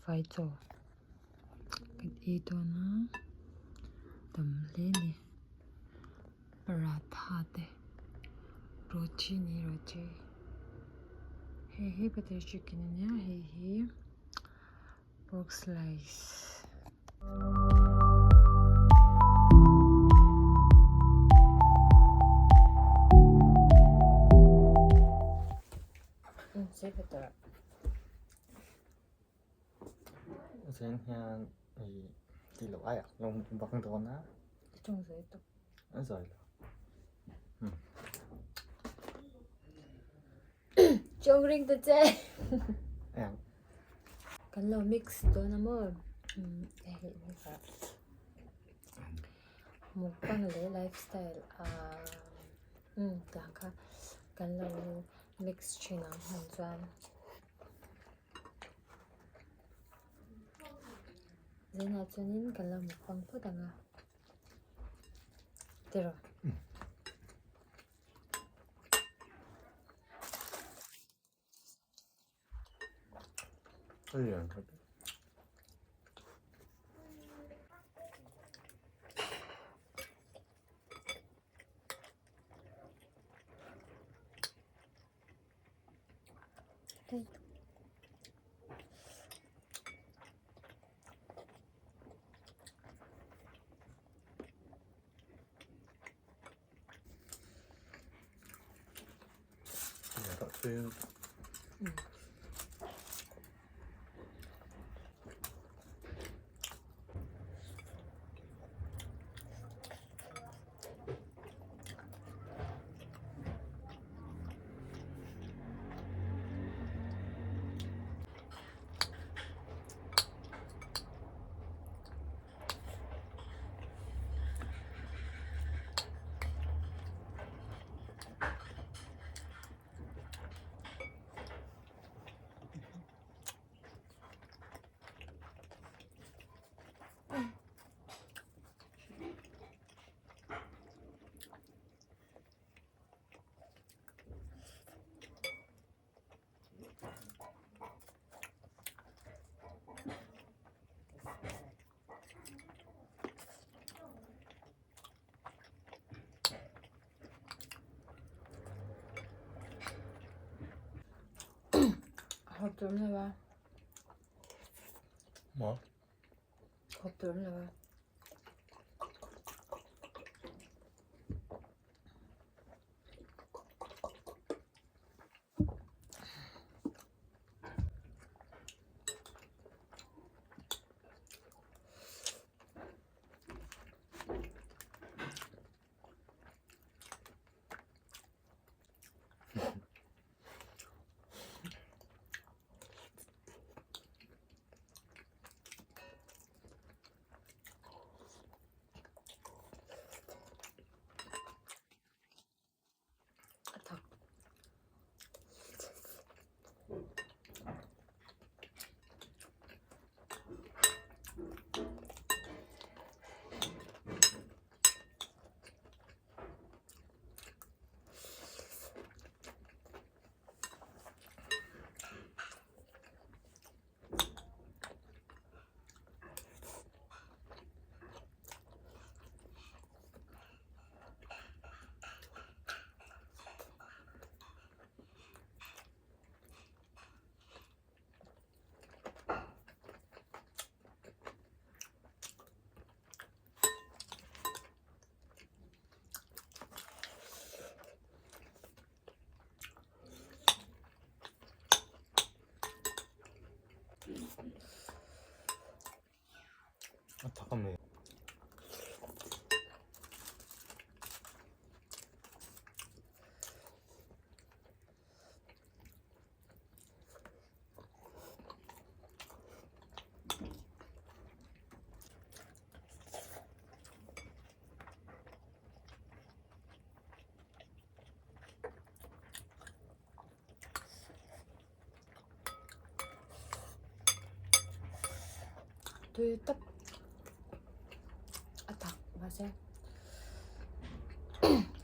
Vai chaw kan ei dawn a tam hle a ni paratha te roti ni roti hei hi butter chicken a nia hei hi pork slice. Zen hian ih tih loh aiah lo bang dawn a. I tawng zawi tawp. A zawi lo. Chawng ring ta che. Eng. Kan lo mix dawn a maw? Hei hi kha. Mukbang leh lifestyle a tah kha kan lo mix thin ang hman chuan. Zinah chuanin kan lo mukbang phawt ang a tiraw. Hawp tur awm lo a. Maw? Hawp tur awm lo a. A thak. A thak a mi. Tui tak a thak mahse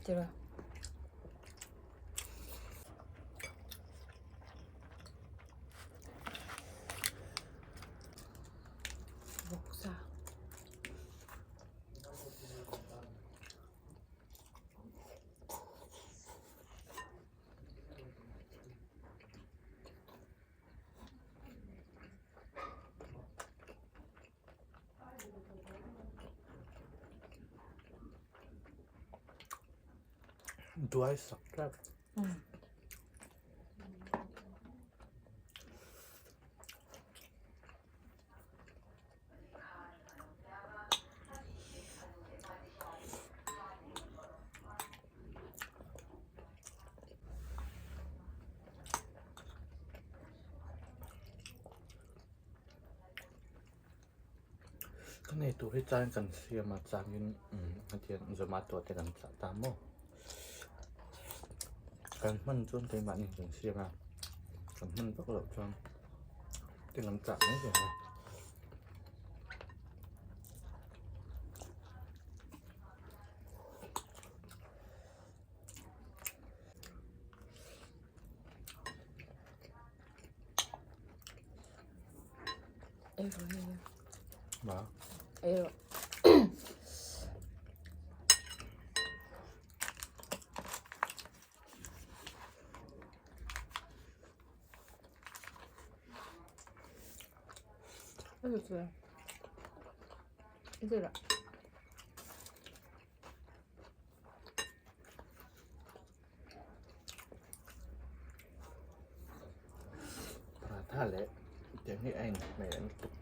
tiraw. Duai sak tlat. Ka nei tur hi chuan kan siam a changin hetiang zomato te kan chah ta maw kan hman chuan keimahni kan siam a kan hman vak loh chuan te kan chah mai zel a. Ma. Ei rawh. Paratha leh tiang hi a inhmeh lutuk.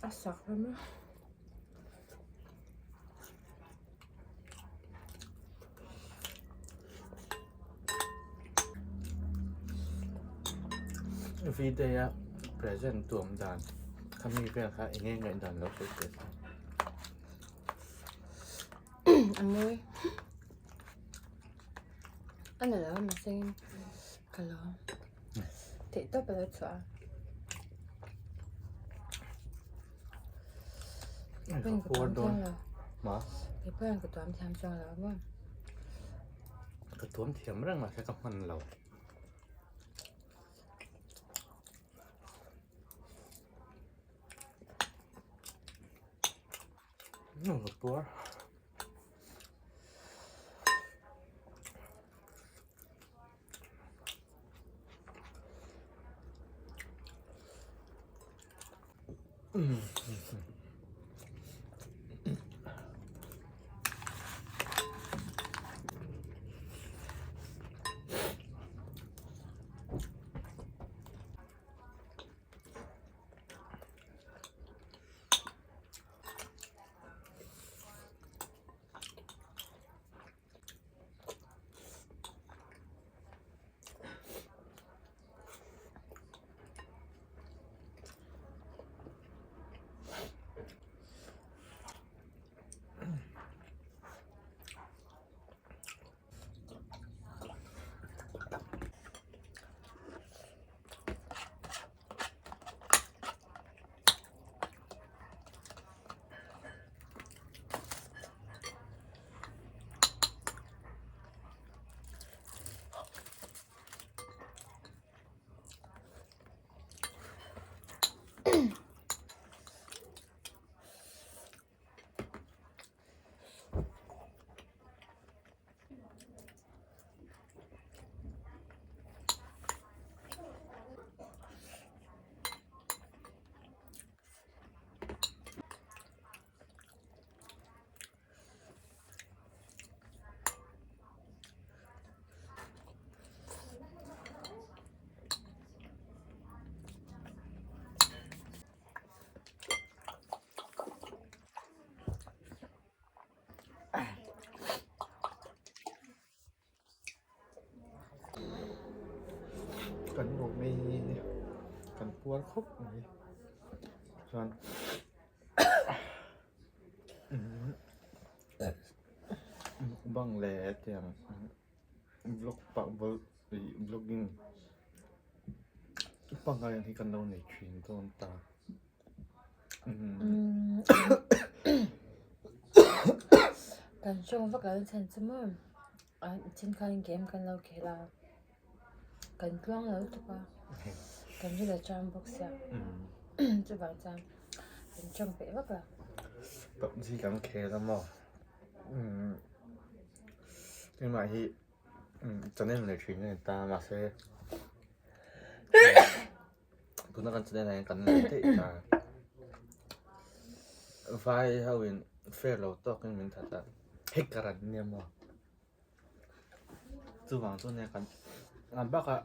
A sak hlawm a. Video a present tuam dan kha mi vel kha eng nge ngaihdan lo sawi teh se. A mawi. A ni lo mahse ka lo theih tawp a lo chhuah a. Keipawn ka tuam thiam lo. Ma? Keipawn ka tuam thiam chuang lo maw? Ka tuam thiam reng mahse ka hman lo. Ka puar. Kan awm hi kan puar khawp mai chuan mukbang leh tiang vlog pah vlogging pangngai ang hi kan lo nei thin dawn ta. Kan hrawng vak lo chhan chu maw chin khan game kan lo khel a kan tluang lo tuk a kan ri la chang bawk sia chuvang chuan kan tawng peih vak lo. PUBG kan khel a maw keimah hi channel nei thin a ni ta mahse. Tuna kan channel ah hian kan lei daih ta. Vai ho in fair lo tawkin min that a, hacker an nia maw? Chuvang chu nia kan an bakah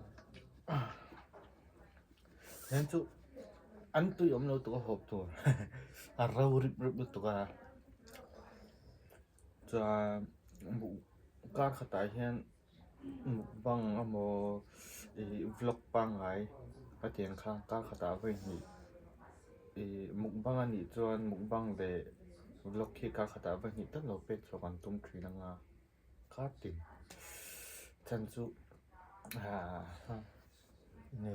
hian chu an tui awm lo tuk a hawp tur a ro rip rip lutuk a chuan kar khatah hian mukbang emaw ih vlog pangngai ka tih ang kha kar khatah vawi hnih ih mukbang a nih chuan mukbang leh vlog hi kar khatah vawi hnih tal lo pek chhuak an tum thin ang a kar tin chan chu ah nge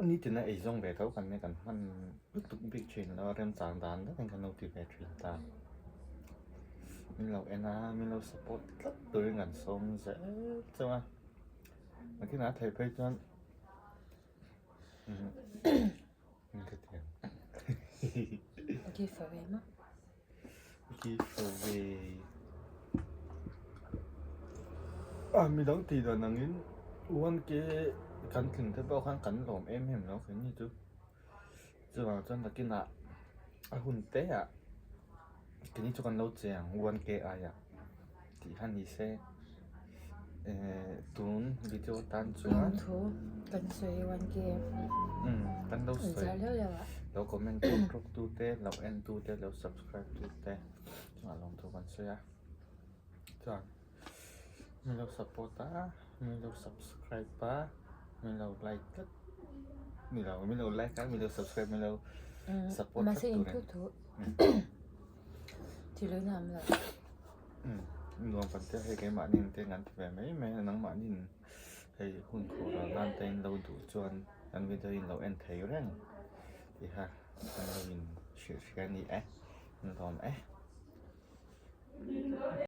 Nitin a eizawng ve tho kan nia kan hman lutuk bik thin lo a remchang dan dakin kan lo ti ve thin ta. Min lo en a, min lo support tlat turin kan sawm zel chauh a. Nakinah a theih phei chuan umm ka ti ang. Give away maw? Give away. A midang tih dan angin 1K kan tling te pawh khan kan lawm em em lo khin ni chu. Chuvang chuan nakinah a hun te ah keini chu kan lo che ang 1K aiah tih kha ni se. Eh tun video tan chuan. Lawmthu kan sawi 1K. Umm kan lo sawi. Lo comment ṭawk ṭawk tu te, lo en tu te, lo subscribe tu te chungah lawmthu kan sawi a. Chuan min lo support a, min lo subscribe a, min lo like tlat ni lo, min lo like a, min lo subscribe, min lo support tlat Mahse tur in thu thu thil in am lo. Umm nuam kan tia hei keimahni te kan ti ve mai mai a, nangmahni hei hun khawh ral nan te in lo duh chuan kan video in lo en thei reng tih kha kan lo in hrilh hria a ni e, nuam e.